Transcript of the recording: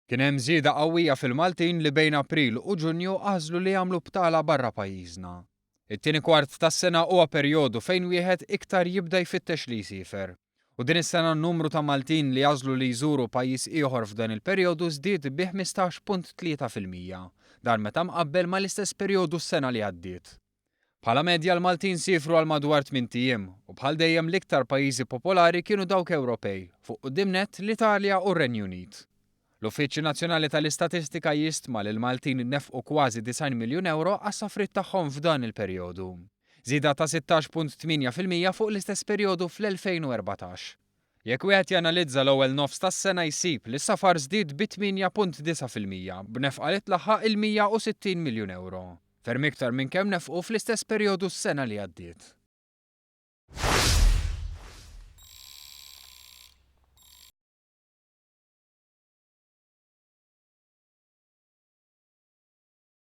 Kien hemm żieda qawwija fil-Maltin li bejn April u Ġunju għażlu li jagħmlu btala barra pajjiżna. It-tieni kwart tas-sena huwa perjodu fejn wieħed iktar jibda jfittex li jsiefer. U din is-sena n-numru ta' Maltin li għażlu li jżuru pajjiż ieħor f'dan il-perjodu żdied bi 15.3%. Dan meta mqabbel mal-istess perjodu s-sena li għaddiet. Bħala medja l-Maltin siefru għal madwar tmint ijiem u bħal dejjem l-iktar pajjiżi popolari kienu dawk Ewropej, fuq quddiem nett l-Italja u r-Renju Unit. L-Uffiċċju Nazzjonali tal-Istatistika jistma li l-Maltin nefqu kważi 90 miljun ewro għas-safriet tagħhom f'dan il-perjodu. Żieda ta' 16.8% fuq l-istess perjodu fl-2014. Jekk wieħed janalizza l-ewwel nofs tas-sena jsib li s-safar żdied bi 8.9% b'nefqa li tlaħħaq il-160 miljun ewro. Ferm iktar minn kemm nefqu fl-istess perjodu s-sena li għaddiet.